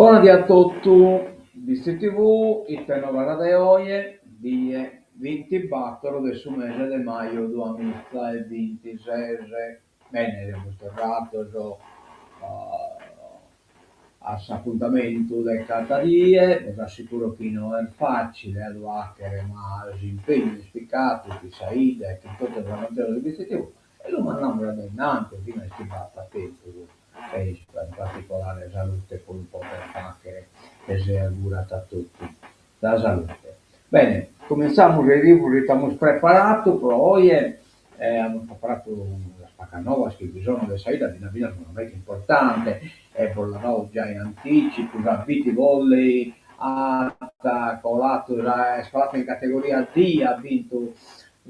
Bona die a totu, Bitzi TV, ite novas de oje, die bintibattor de su mese de maju duamiza e bintises. Bene, semus torrados a s'apuntamentu de cada die, bos assicuro chi no est facile a lu 'achere, ma s'impegnu est picadu chin sa 'idda e chin totu sos amantios de Bitzi TV e lu mandamus a dae innantis finas chi b'apat tempus. E in particolare salute pro lu poder faghere e si augurat a totu sa salute. Bene, cumintzamus e 'idimus ite amus preparatu pro oje, amus preparatu sas pagas novas chi bi sono de sa 'idda, finas finas una mega importante e bos la dao giai in anticipu, sa Bitzi Volley at colatu est colata in categoria D, at bintu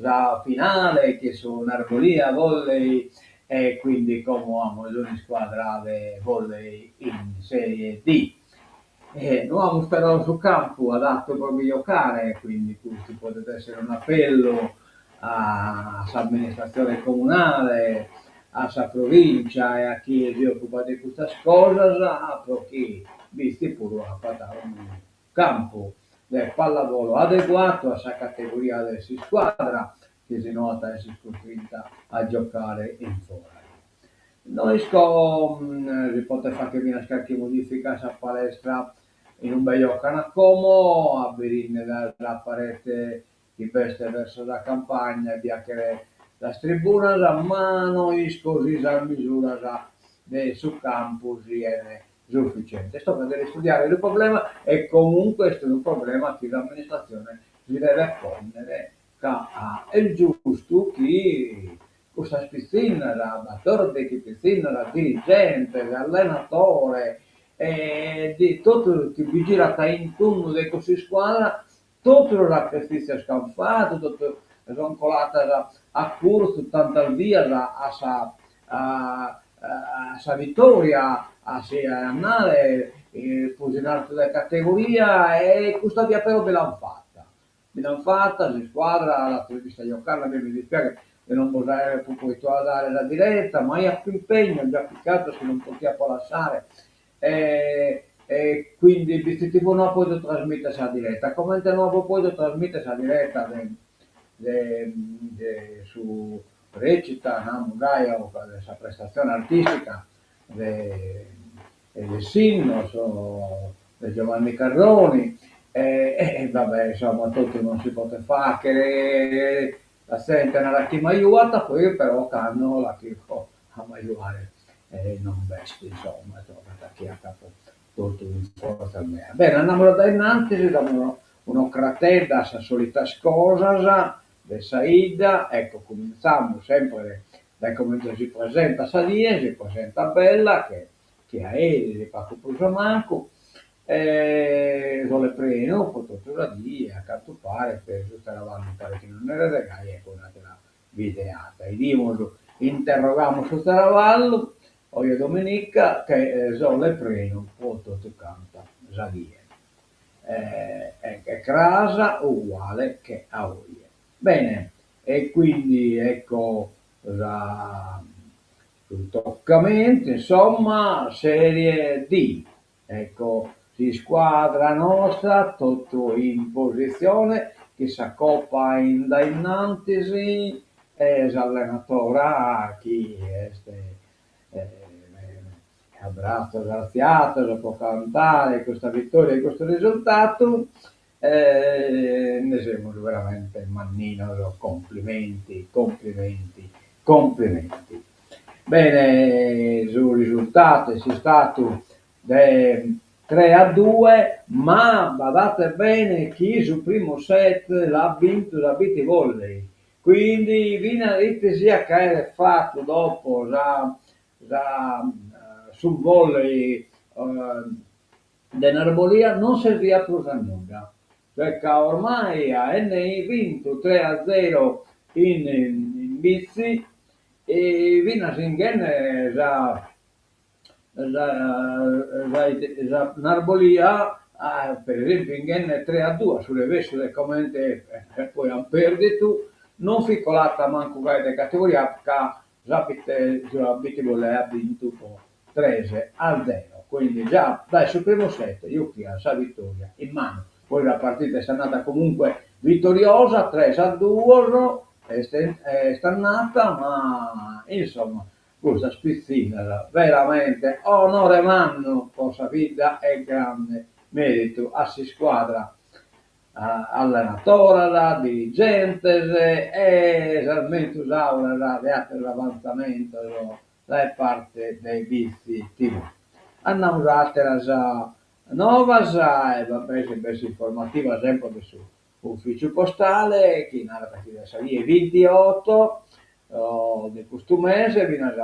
sa finale chin su Narbolia Volley E quindi como amus un'iscuadra de volley in serie D. E no amus però su campu adattu pro bi giocare, quindi custu podet essere un'appellu a s'amministratzione comunale, a sa provincia e a chie si occupat de custas cosas pro chi Bitzi puru apat unu campu de pallavolo adeguatu a sa categoria de s'iscuadra chi si no at a esser custrinta a giocare in foras. No isco si potet fagher finas carchi modifica a sa palestra in ube giocan a como, aberinde dae sa parete chi b'est verso sa campagna e bi 'achere sas tribunas, ma no isco si sas misuras de su campu sien suficientes. Tocat de istudiare su problema e comunque est unu problema chi s'amministratzione si devet ponnere Ca est giustu chi custas pitzinnas, batòrdighi pitzinnas, dirigentes, allenatore e totu chi bi girat a intundu de cussa iscuadra, totu sos sacrifìtzios chi an fatu, totu son coladas a curtzu tantas bias a sa a sa vitòria, a si andare prus in artu de categoria e custa bia però bi l'an fata Bi l'an fata, s'iscuadra l'apo bista giocare, a mie mi dispiaghet de non bos aer pòdidu dare sa direta, ma aia impegnos già picados chi non potia lassare e e quindi Bitzi TV no at pòdidu trasmìtere sa direta, comente no apo pòdidu trasmìtere sa direta de de de su recita, namus gai, o de sa prestatzione artìstica de de Sinnos, de Giovanni Carroni, e va bè, insomma, totu non si potet fagher, sa zente narat chi m'ajuat, poi però cando la chirco a m'ajuare non b'est, insomma, tocat chi acapo totu in fortzas meas. Bene, andamus a dae innantis, damus un'ocratedda a sas solitas cosas de sa 'idda, ecco, cumintzamus sempre Dae comente si presentat sa die, si presentat bella, che che a eris, pagu prus o mancu, e sole prenu pro totu sa die, a cantu paret, su zaravallu paret chi non neret gai, ecco un'atera bideata. 'Idimus, interrogamus su zaravallu, oje dominica, che sole prenu pro totu canta sa die. E cras uguale che a oje. Bene, e quindi ecco sa su toccamentu, insomma, serie D, ecco s'iscuadra nostra totu in positzione, chin sa coppa in dae innantis e s'allenatora chi est a bratzos artziados pro cantare custa vittoria e custu risultadu E nde semus veramente manninos, complimenti, complimenti, complimenti. Bene, su risultadu est istadu de tre a due, ma badate bene chi su primu set l'at bintu sa Bitzi Volley, quindi finas ite siat chi aeret fatu dopo sa sa su volley de Narbolia non serviat prus a nudda, cioè ca ormai aende bintu tre a zero in in Bitzi e finas inghende sa sa sa Narbolia per esempiu inghende tre a duos a su revessu de comente poi an perdidu non fit colata mancu gai de categoria ca sa sa Bitzi Volley aiat bintu po tres a zero. Quindi già dae su primu set juchian sa vittoria in manu. Poi sa partida est andata comunque vittoriosa, tres a duos est est andata, ma insomma custas pitzinnas veramente onore mannu po sa bidda e grande meritu a s'iscuadra, allenatoras, dirigentes e sas menzus auras de ateros avantzamentos dae parte de Bitzi TV. Andamus a ateras novas e va bene b'est s'informativa sempre de su Ufìciu postale chi narat chi dae sa die bintioto de custu mese finas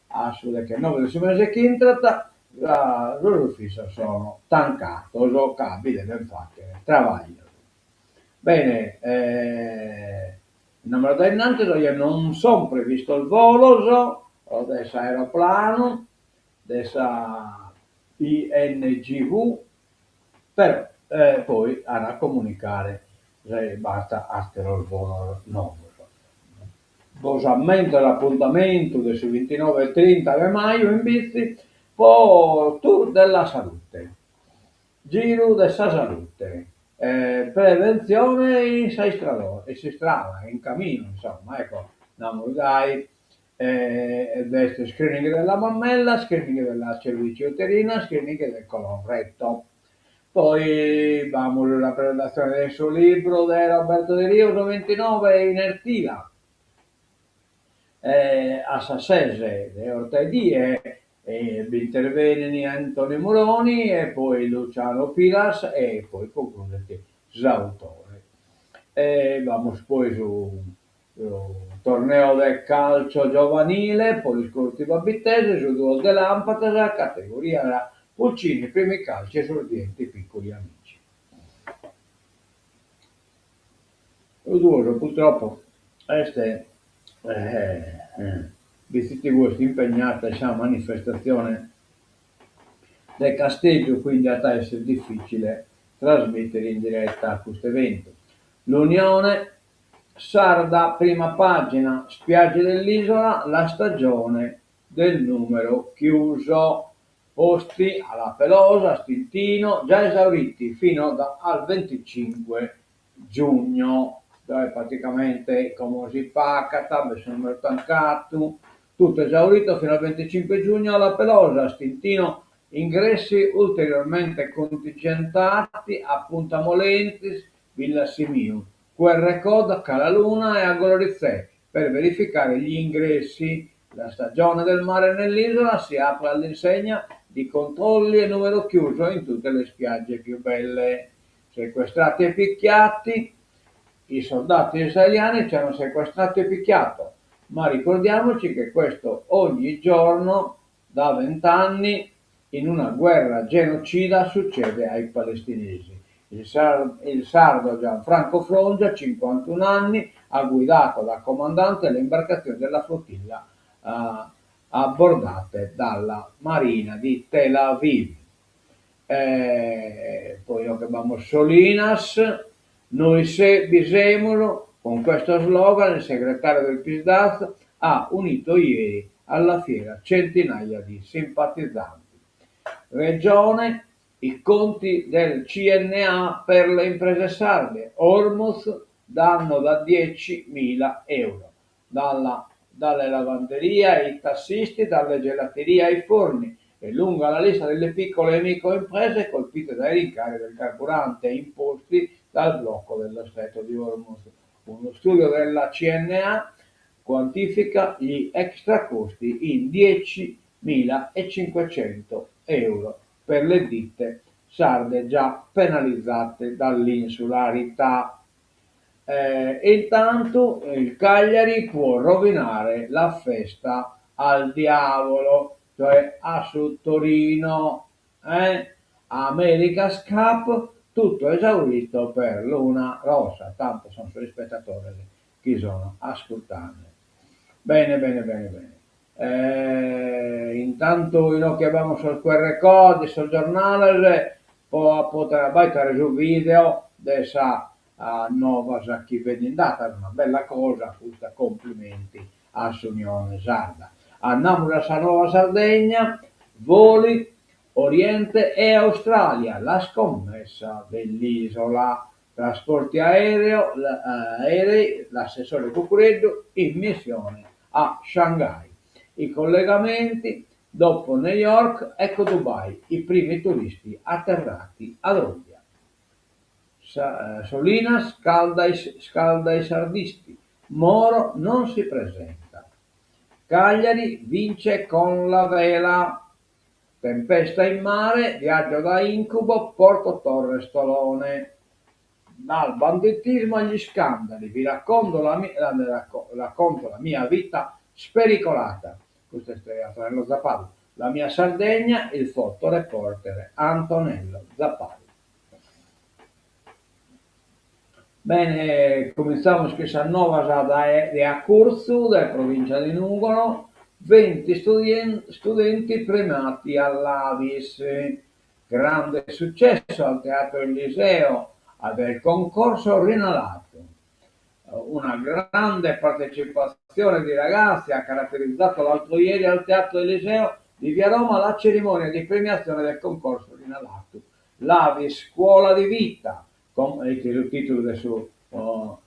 a su dechenoe de su mese chi intrat sos ufìcios sono tancados ca bi devent fàghere trabaglios. Bene, andamus a innantis, oje non son previstos volos de s'aeroplanu de sa INGV, però poi an a comunicare si b'at àteros volos novos. Bos ammento s'apuntamentu de su bintinoe e trinta de maju in Bitzi po Tour della Salute, giru de sa salute, preventzione in sa in s'istrada, in caminu, insomma, ecco, namus gai E b'est screening della mammella, screening della cervice uterina, screening del colon retto. Poi b'amus sa presentatzione de su libru de Roberto Deriu su bintinoe in Ertila a sas ses de 'orta 'e die b'intervenin Antoni Muroni e poi Luciano Piras e poi concludet s'autore. E b'amus poi su Su torneo de calcio giovanile Polisportiva Bittese, su duos de làmpadas, categoria Pulcini, primi calci esordienti piccoli amici. Su duos purtroppo est Bitzi TV est impegnata in sa manifestatzione de Casteddu, quindi at a essere difficile trasmettere in diretta custu eventu. L'Unione Sarda, prima pagina, Spiagge dell'isola, la stagione del numero chiuso. Posti alla Pelosa, Stintino, già esauriti fino al 25 giugno. Cioè praticamente como si pacat, b'est su numeru tancatu, tutto esaurito fino al 25 giugno alla Pelosa, Stintino, ingressi ulteriormente contingentati a Punta Molentis, Villasimius, QR code a Cala Luna e a Goloritzé per verificare gli ingressi. La stagione del mare nell'isola si apre all'insegna di controlli e numero chiuso in tutte le spiagge più belle. Sequestrati e picchiati, i soldati israeliani ci hanno sequestrato e picchiato, ma ricordiamoci che questo ogni giorno da vent'anni in una guerra genocida succede ai palestinesi. Il, sar- il sardo Gianfranco Frongia, 51 anni, ha guidato da comandante le imbarcazioni della flottilla eh, abbordate dalla Marina di Tel Aviv. Eh, poi abbiamo Solinas, Noi se bi semus, con questo slogan il segretario del Psd'Az ha unito ieri alla fiera centinaia di simpatizzanti. Regione, i conti del CNA per le imprese sarde, Hormuz danno da 10.000 euro. Dalla, dalle lavanderie ai tassisti, dalle gelaterie ai forni. È lunga la lista delle piccole e microimprese colpite dai rincari del carburante imposti dal blocco dello stretto di Hormuz. Uno studio della CNA quantifica gli extra costi in 10.500 euro per le ditte sarde già penalizzate dall'insularità. Eh, intanto il Cagliari può rovinare la festa al diavolo, cioè a su Torino, eh? America's Cup, tutto esaurito per Luna Rossa, tanto sono sos ispettatores chi sono ascurtande. Bene, bene, bene, bene. Eh, intanto inoghe abamus sos QR code, sos giornales, po poder abbaidare su video de sa novas chi benint datas, una bella cosa custa, complimenti a s'Unione Sarda. Andamus a sa Nuova Sardegna, voli. Oriente e Australia, la scommessa dell'isola. Trasporti aereo, aerei, l'assessore Cuccureddu in missione a Shanghai. I collegamenti dopo New York, ecco Dubai, i primi turisti atterrati ad Olbia. Solinas scalda i, scalda i sardisti, Moro non si presenta. Cagliari vince con la vela. Tempesta in mare, viaggio da incubo, Porto Torres Tolone. Dal banditismo agli scandali, vi racconto la, mia, racconto la mia vita spericolata. Custu est Antonello Zappadu. La mia Sardegna, il fotoreporter Antonello Zappadu. Bene, cumintzamus chin sas novas dae de acurtzu, dae provincia de Nùgoro, 20 studenti premiati all'Avis. Grande successo al Teatro Eliseo del concorso Rina Latu. Una grande partecipazione di ragazzi ha caratterizzato l'altro ieri al Teatro Eliseo di Via Roma la cerimonia di premiazione del concorso Rina Latu. L'Avis Scuola di Vita, con il titolo de su,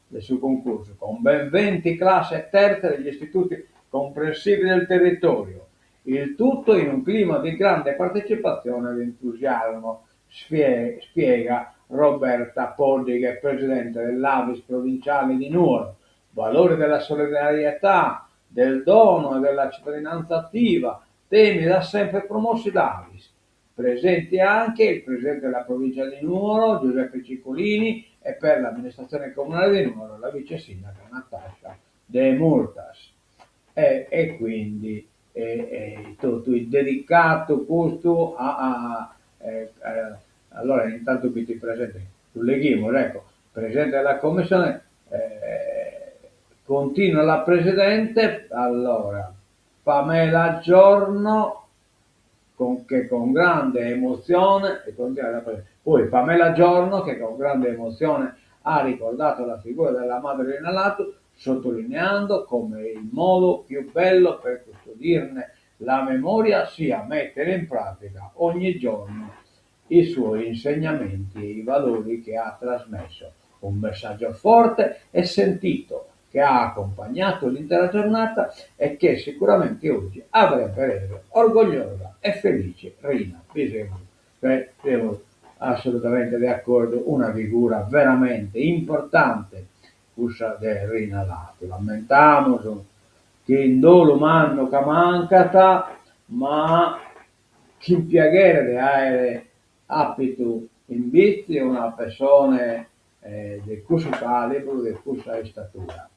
de su concursu, con ben 20 classi terze degli istituti comprensivi del territorio. Il tutto in un clima di grande partecipazione ed entusiasmo, spiega Roberta Poddighe, presidente dell'Avis provinciale di Nuoro. Valori della solidarietà, del dono e della cittadinanza attiva, temi da sempre promossi da Avis. Presenti anche il presidente della provincia di Nuoro, Giuseppe Ciccolini, e per l'amministrazione comunale di Nuoro la vice sindaca Natascia Demurtas. E, e quindi e, e, totu dedicatu custu a, a, eh, eh, allora intanto bi ti presente, lu leghimus, ecco, presidente della commissione, eh, continua la presidente, allora, Pamela Giorno, con, che con grande emozione, e continua la poi Pamela Giorno che con grande emozione ha ricordato la figura della madre Rina Latu, sottolineando come il modo più bello per custodirne la memoria sia mettere in pratica ogni giorno i suoi insegnamenti e i valori che ha trasmesso. Un messaggio forte e sentito che ha accompagnato l'intera giornata e che sicuramente oggi avrebbe reso orgogliosa e felice Rina. Bi semus, semus assolutamente de acordu, una figura veramente importante cussa de Rina Latu. L'ammentamus chin dolu mannu ca mancat, ma chin piaghere de àere àpidu in Bitzi una pessone de cussu calibru, de cussa istatura.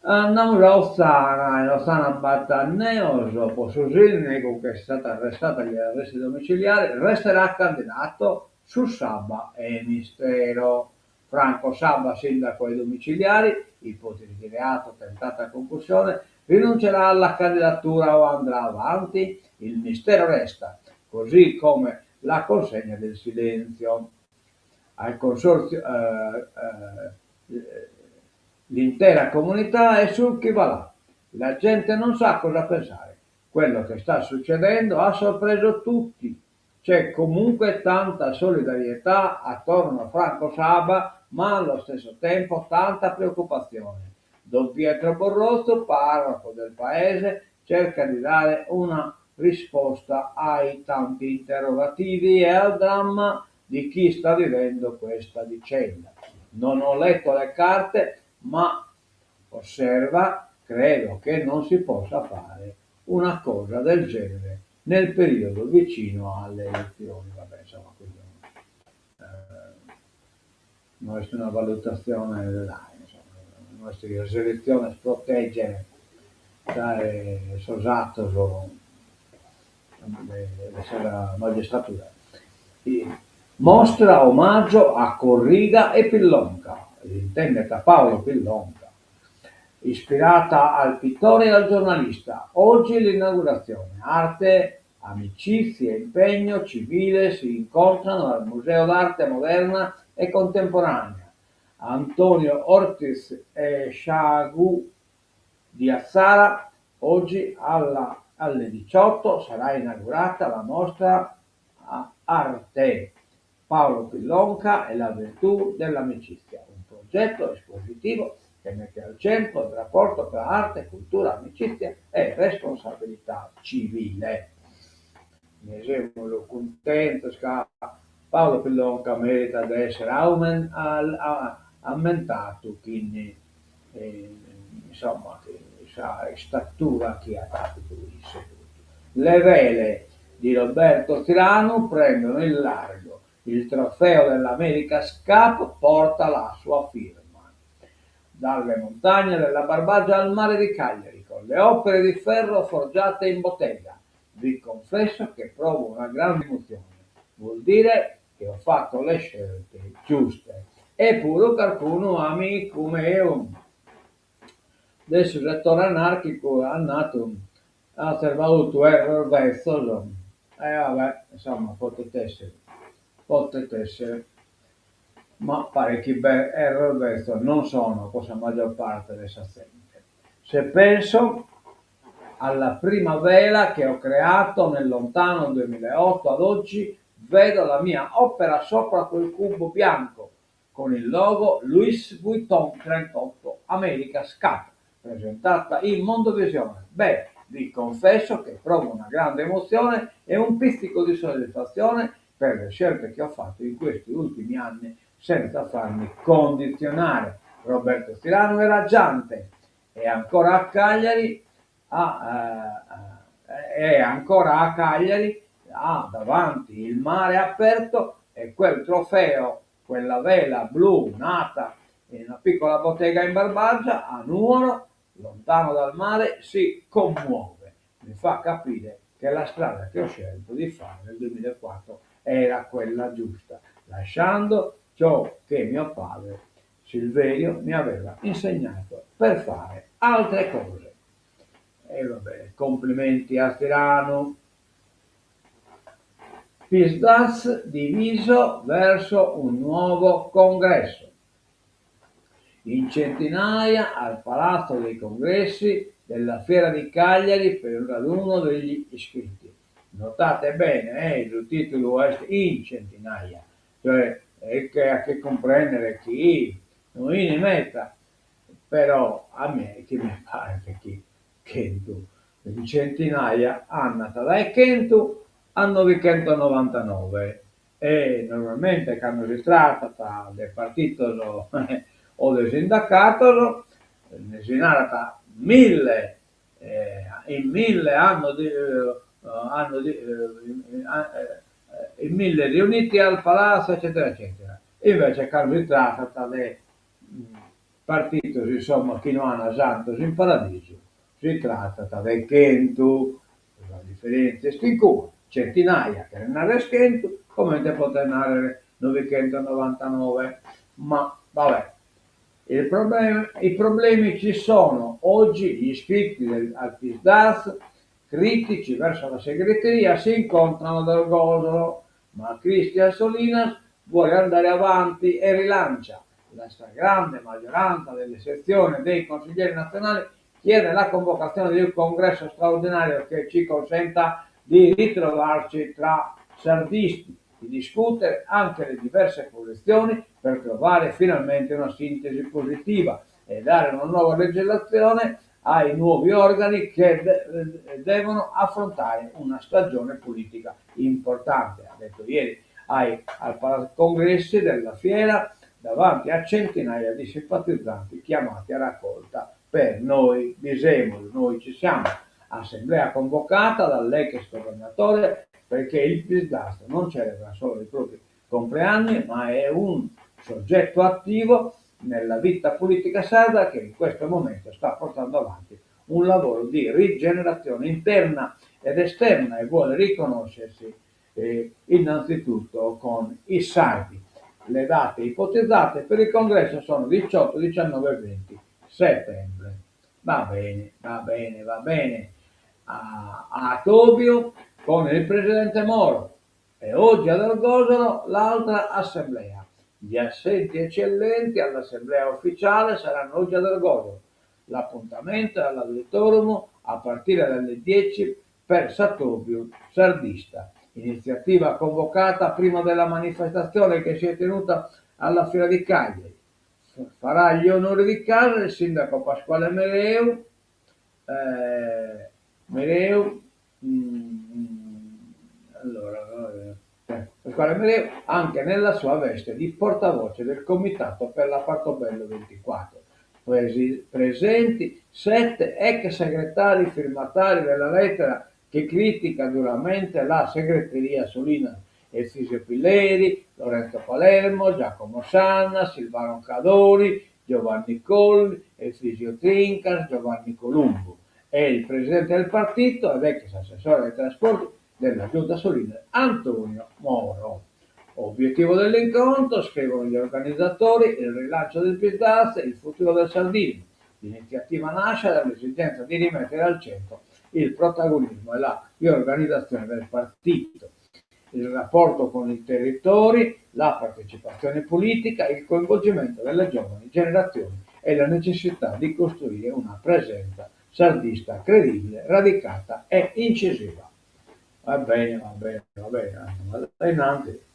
Andamus a Otzana, in Otzana b'at anneos po su sìndigu ch'est istadu arrestadu agli arresti domiciliari, resterà candidato su Saba è mistero. Franco Saba, sindaco ai domiciliari, ipotesi di reato, tentata concussione, rinuncerà alla candidatura o andrà avanti? Il mistero resta, così come la consegna del silenzio. Al consorzio, eh, eh, l'intera comunità è sul chi va là. La gente non sa cosa pensare. Quello che sta succedendo ha sorpreso tutti. C'è comunque tanta solidarietà attorno a Franco Saba, ma allo stesso tempo tanta preoccupazione. Don Pietro Borrotzu, parroco del paese, cerca di dare una risposta ai tanti interrogativi e al dramma di chi sta vivendo questa vicenda. Non ho letto le carte, ma osserva, credo che non si possa fare una cosa del genere nel periodo vicino alle elezioni. Vabbè, insomma, questo eh, no est una valutazione dell'AI, insomma, no est chi sas eletziones protegent dae sos atos de sa magistratura. Mostra omaggio a Corriga e Pillonca, s'intendet a Paolo Pillonca, ispirata al pittore e al giornalista. Oggi l'inauguratzione. Arte, amicizia e impegno civile si incontrano al Museo d'Arte Moderna e Contemporanea Antonio Ortiz Echagüe di Atzara, oggi alla Alle 18 sarà inaugurata la mostra Arte, Paolo Pillonca e la virtù dell'amicizia, un progetto espositivo che mette al centro il rapporto tra arte, cultura, amicizia e responsabilità civile. Ne semus cuntentos ca Paolo Pillonca meritat de essere ammentadu chin insomma sa istatura chi at àpidu isse etotu. Le vele di Roberto Ziranu prendono il largo, il trofeo dell'America's Cup porta la sua firma. Dalle montagne della Barbagia al mare di Cagliari, con le opere di ferro forgiate in bottega. Vi confesso che provo una grande emozione, vuol dire che ho fatto le scelte giuste. E puru carcunu amicu meu de su setore anarchicu at natu Azes fatu erros betzos. E va bè, insomma, potet esser, potet esser. Ma paret chi erros betzos non sono po sa maggior parte de sa zente. Se penso alla prima vela che ho creato nel lontano 2008 ad oggi, vedo la mia opera sopra quel cubo bianco con il logo Louis Vuitton 38 America's Cup presentata in Mondovisione. Beh, vi confesso che provo una grande emozione e un pizzico di soddisfazione per le scelte che ho fatto in questi ultimi anni senza farmi condizionare. Roberto Ziranu è raggiante, è ancora a Cagliari, ha, eh, è ancora a Cagliari, ha davanti il mare aperto e quel trofeo, quella vela blu nata in una piccola bottega in Barbagia, a Nuoro, lontano dal mare, si commuove. Mi fa capire che la strada che ho scelto di fare nel 2004 era quella giusta, lasciando ciò che mio padre Silverio mi aveva insegnato per fare altre cose. E va bene, complimenti a Ziranu. Psd'Az diviso verso un nuovo congresso. In centinaia al Palazzo dei Congressi della Fiera di Cagliari per il raduno degli iscritti. Notate bene, eh, il titolo est in centinaia, cioè è che a che comprendere chi no in meta, però a mie chi mi paret chi chentu in centinaia andat dae chentu a novichentonovantanove e normalmente cando si tratat de partidos o de sindacatos si narat mille in mille hanno hanno in mille riuniti al palazzo eccetera eccetera, invece cando si tratat de partidos insomma chi no an santos in paradisu si tratat de chentu, sa diferentzia est in cue, centinaia cheret narrer chentu, comente potet narrer novichentonovantanove, ma va bè. Il problema, i problemi ci sono. Oggi gli iscritti del, al Psd'Az, critici verso la segreteria, si incontrano ad Orgosolo, ma Christian Solinas vuole andare avanti e rilancia. La stragrande maggioranza delle sezioni dei consiglieri nazionali chiede la convocazione di un congresso straordinario che ci consenta di ritrovarci tra sardisti, di discutere anche le diverse posizioni per trovare finalmente una sintesi positiva e dare una nuova legislazione ai nuovi organi che de- devono affrontare una stagione politica importante, ha detto ieri ai, al congressi della fiera davanti a centinaia di simpatizzanti chiamati a raccolta per noi bi semus, noi ci siamo. Assemblea convocata dall'ex governatore perché il Psd'Az non celebra solo i propri compleanni, ma è un soggetto attivo nella vita politica sarda che in questo momento sta portando avanti un lavoro di rigenerazione interna ed esterna e vuole riconoscersi eh, innanzitutto con i sardi. Le date ipotizzate per il congresso sono 18, 19 e 20 settembre. Va bene, va bene, va bene. A, atobiu con il presidente Moro e oggi ad Orgosolo l'altra assemblea. Gli assenti eccellenti all'assemblea ufficiale saranno oggi ad Orgosolo. L'appuntamento è all'auditorium a partire dalle 10 per s'Atobiu Sardista. Iniziativa convocata prima della manifestazione che si è tenuta alla Fiera di Cagliari. Farà gli onori di casa il sindaco Pasquale Mereu, Mereu, allora, Pasquale Mereu, anche nella sua veste di portavoce del Comitato per la Portobello 24. Presenti 7 ex segretari firmatari della lettera che critica duramente la segreteria Solinas, Efisio Pilleri, Lorenzo Palermo, Giacomo Sanna, Silvano Cadoni, Giovanni Colli, Efisio Trincas, Giovanni Columbu e il presidente del partito ed ex assessore dei trasporti della giunta Solinas, Antonio Moro. Obiettivo dell'incontro, scrivono gli organizzatori, il rilancio del Psd'Az e il futuro del sardismo. L'iniziativa nasce dall'esigenza di rimettere al centro il protagonismo e la riorganizzazione del partito, il rapporto con i territori, la partecipazione politica, il coinvolgimento delle giovani generazioni e la necessità di costruire una presenza sardista credibile, radicata e incisiva. Va bene, va bene, va bene, andiamo innanti.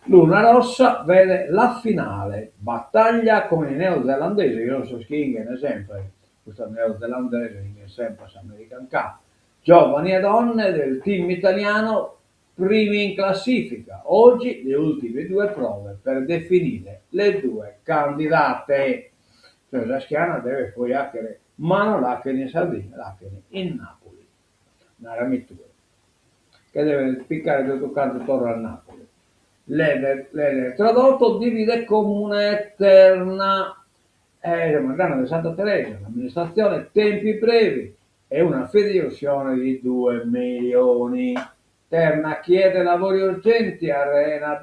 Luna Rossa vede la finale, battaglia con i neozelandesi, chi sono sos chi 'inchen sempre, custos neozelandeses 'inchen sempre s'American Cup. Giovani e donne del team italiano primi in classifica, oggi le ultime due prove per definire le due candidate. Cioè sa schiana devet poi 'achere, ma no l'achen in Sardigna, l'achen in Napoli. Narami tue. Che devet picare totu cantu torra a Napoli. L'elettrodotto divide Comune e Terna. E semus andende de Santa Teresa, l'amministratzione tempi brevi e una fideiussione di due milioni. Terna chiede lavori urgenti a Arena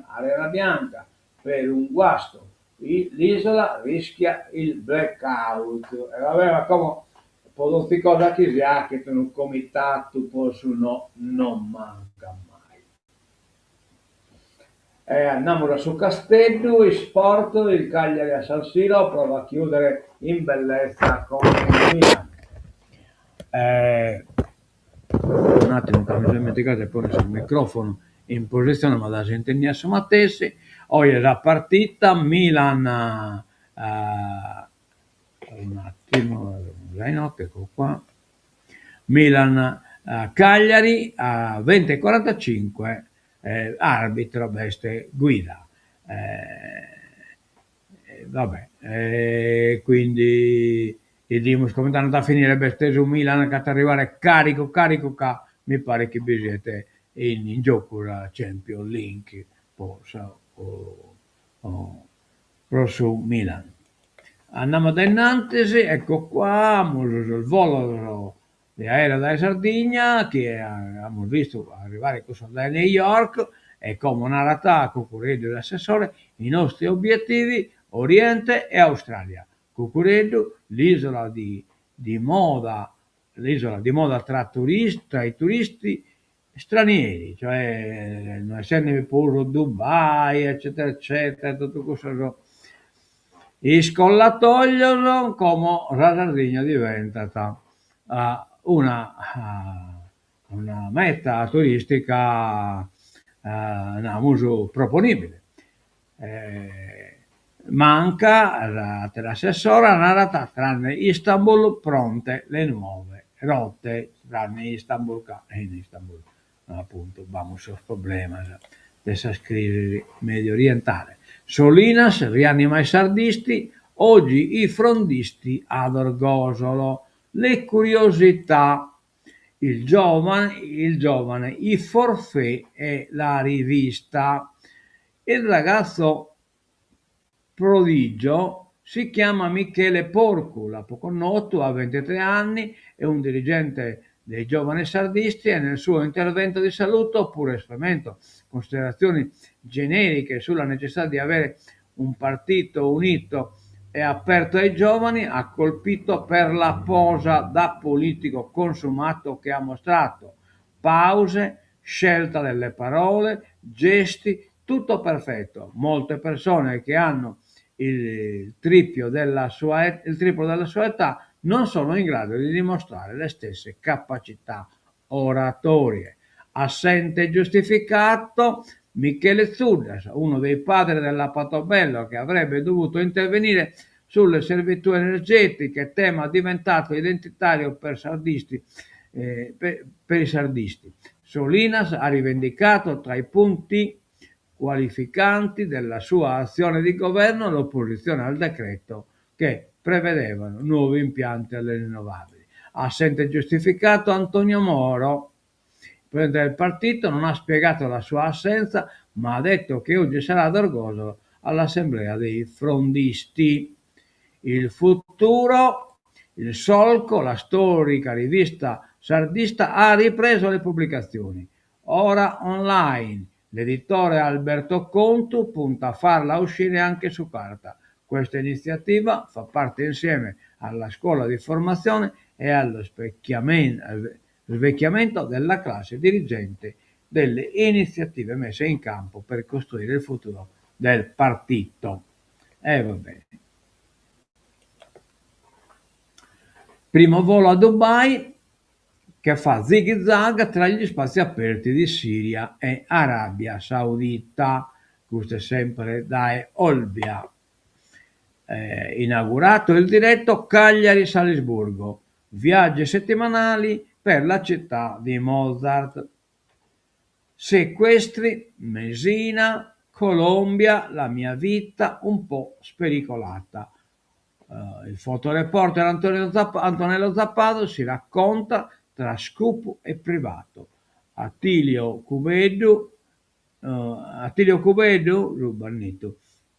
Arena Bianca per un guasto. L'isola rischia il blackout. E va ma como po donzi cosa chi si 'achet unu comitatu po su no non mancat mai. E andamus a su Casteddu, isport, il Cagliari a San Siro prova a chiudere in bellezza con il Milan. Un attimu ca mi so ismentigadu de ponni su microfonu in posizione ma dda s'intendiat su matessi. Oje sa partita Milan un'attimu ecco qua Milan Cagliari a venti e quarantacinque arbitro b'est Guida. Va bè, quindi 'idimus comente andat a finire, b'est su Milan chi at arrivare caricu caricu ca mi paret chi bi siet in giocu sa Champions League po sa pro su Milan. Andamus dae innantis, ecco qua, amus sos volos de aereo dae Sardigna chi amus bistu arrivare cussos dae New York e como narat Cuccureddu s'assessore i nostri obiettivi Oriente e Australia. Cuccureddu, l'isola di di moda l'isola di moda tra turisti, tra i turisti stranieri, cioè no essende prus Dubai eccetera eccetera totu cussos iscollatoglios, como sa Sardigna diventat una una meta turistica namus proponibile. Manca, s'atera assessora, narat tranne Istanbul pronte le nuove rotte, tranne Istanbul ca in Istanbul apuntu b'amus sos problemas de sas crisi mediorientale. Solinas rianima i sardisti, oggi i frondisti ad Orgosolo. Le curiosità, il giovane, il giovane, i forfait e la rivista. Il ragazzo prodigio si chiama Michele Porcu, l'apo connotu, at ventitré anni, è un dirigente dei giovani sardisti e nel suo intervento di saluto, pur esprimendo considerazioni generiche sulla necessità di avere un partito unito e aperto ai giovani, ha colpito per la posa da politico consumato che ha mostrato. Pause, scelta delle parole, gesti, tutto perfetto. Molte persone che hanno il triplo della sua, il triplo della sua età non sono in grado di dimostrare le stesse capacità oratorie. Assente giustificato Michele Zuddas, uno dei padri della Pratobello che avrebbe dovuto intervenire sulle servitù energetiche, tema diventato identitario per sardisti, eh, per, per i sardisti. Solinas ha rivendicato tra i punti qualificanti della sua azione di governo l'opposizione al decreto che prevedevano nuovi impianti alle rinnovabili. Assente giustificato Antonio Moro. Il presidente del partito non ha spiegato la sua assenza, ma ha detto che oggi sarà ad Orgosolo all'assemblea dei frondisti. Il futuro, il Solco, la storica rivista sardista, ha ripreso le pubblicazioni. Ora online. L'editore Alberto Contu punta a farla uscire anche su carta. Questa iniziativa fa parte insieme alla scuola di formazione e allo svecchiamento della classe dirigente delle iniziative messe in campo per costruire il futuro del partito. E va bene. Primo volo a Dubai che fa zighi zag tra gli spazi aperti di Siria e Arabia Saudita, custu est sempre dae Olbia. Inaugurato il diretto Cagliari-Salisburgo, viaggi settimanali per la città di Mozart. Sequestri, Mesina, Colombia, la mia vita un po' spericolata. Il fotoreporter Antonio Zapp- Antonello Zappadu si racconta tra scoop e privato. Attilio Cubeddu, Attilio Cubeddu, su banditu,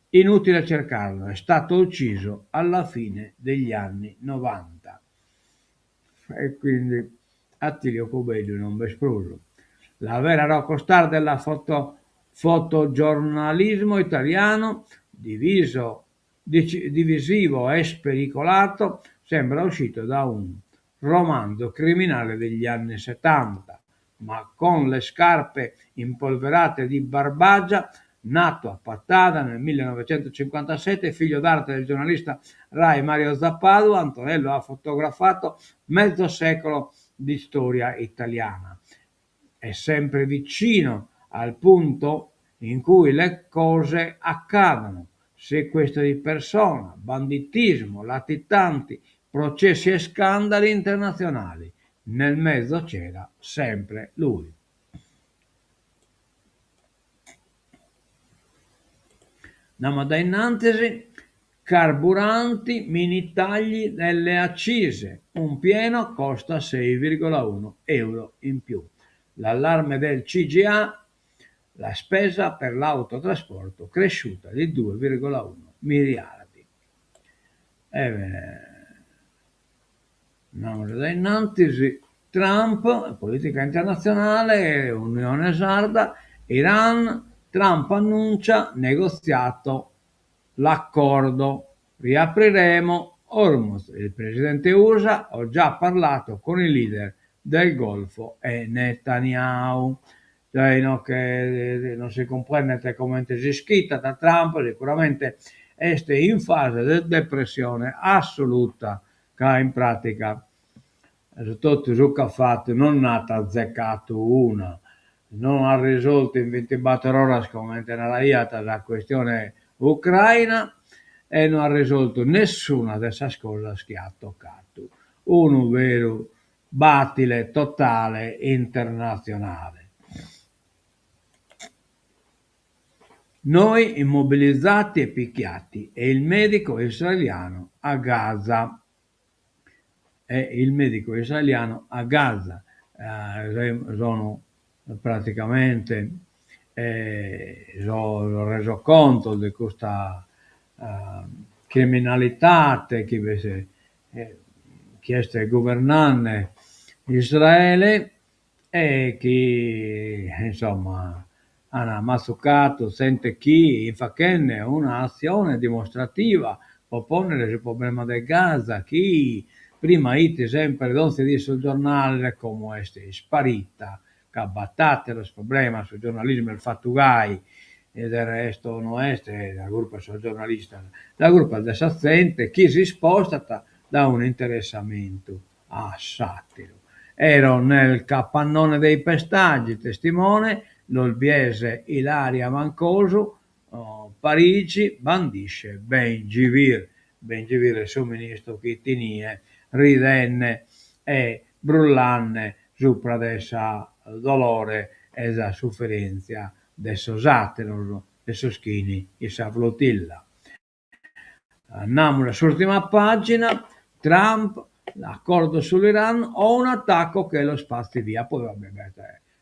inutile cercarlo, è stato ucciso alla fine degli anni 90. E quindi Attilio Cubeddu non b'est prus. La vera rockstar della foto fotogiornalismo italiano, diviso divisivo e spericolato, sembra uscito da un romanzo criminale degli anni 70, ma con le scarpe impolverate di Barbagia, nato a Pattada nel 1957, figlio d'arte del giornalista Rai Mario Zappadu, Antonello ha fotografato mezzo secolo di storia italiana. È sempre vicino al punto in cui le cose accadono, sequestri di persona, banditismo, latitanti, processi e scandali internazionali. Nel mezzo c'era sempre lui. Andiamo da innanzi, carburanti, mini tagli delle accise, un pieno costa 6,1 euro in più. L'allarme del CGA, la spesa per l'autotrasporto cresciuta di 2,1 miliardi. Eh, andiamo da innanzi, Trump, politica internazionale, Unione Sarda, Iran, Trump annuncia negoziato l'accordo, riapriremo Hormuz. Il presidente USA ho già parlato con i leader del Golfo e Netanyahu. Cioè, no, che non si cumprendet comente s'ischitat Trump, sicuramente est in fase de depressione assoluta, ca in pratica totu su ch'at fatu non nd'at azecatu una. Non at risoltu in bintibator oras, comente naraiat, sa questione ucraina e no at risoltu nessuna de sas cosas chi at tocatu. Unu veru batile totale internatzionale. Noi immobilizzati e picchiati e il medico israeliano a Gaza. E il medico israeliano a Gaza. Sono praticamente sos resocontos de custa criminalidade chi b'est chi est guvernande Israele e chi insomma an matzucadu zente chi fit fachende una atzione dimostrativa pro ponnere su problema de Gaza chi prima 'it sempre donzi die in sos giornales e como est isparita ca b'at ateros problemas, su giornalismu est fatu gai e de resto no est sa curpa 'e sos giornalistas, sa curpa est de sa zente chi s'ispostat. dae un'interessamentu a s'àteru. Ero nel capannone dei pestaggi, testimone, l'olbiese Ilaria Mancosu, Parigi bandisce Ben Gvir. Ben Gvir est su ministru chi fit inie ridende e brullande supra de sa dolore e sa suferèntzia de sos àteros, de sos chi 'ini in sa flotilla. Andamus a s'ùrtima pàgina, Trump, l'accordo sull'Iran o un attacco che lo spazzi via. Poi va bè,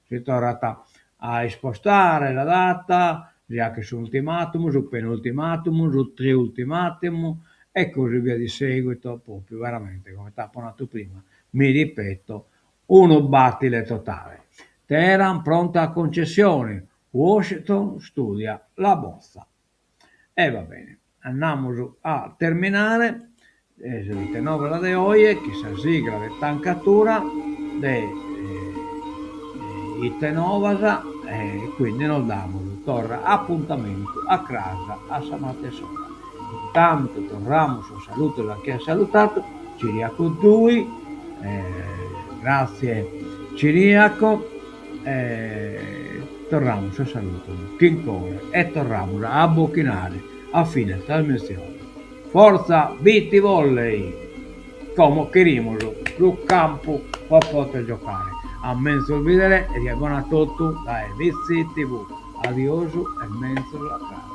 si torrat a ispostare sa data, si 'achet s'ultimatum, su penultimatum, su triultimatum e così via di seguito, propriu veramente, comente apo natu prima, mi ripeto, unu bàtile totale. Teheran pronta a concessioni, Washington studia la bozza. E va bene, andamus a terminare Ite Novas de oje chin sa sigla de tancatura de Ite Novas e quindi nos damus torra apuntamentu a cras a sa matessi ora. Intantu torramus sos saludos a chie at salutadu, Ciriaco Dui, grazie Ciriaco, e torramus sos saludos chin core e torramus a abbochinare a fine trasmissione. Forza Bitti Volley! Como cherimus su campu po poter giocare. A menzus bidere e die bona a totu dae Bitzi TV. Adiosu e menzus a cras.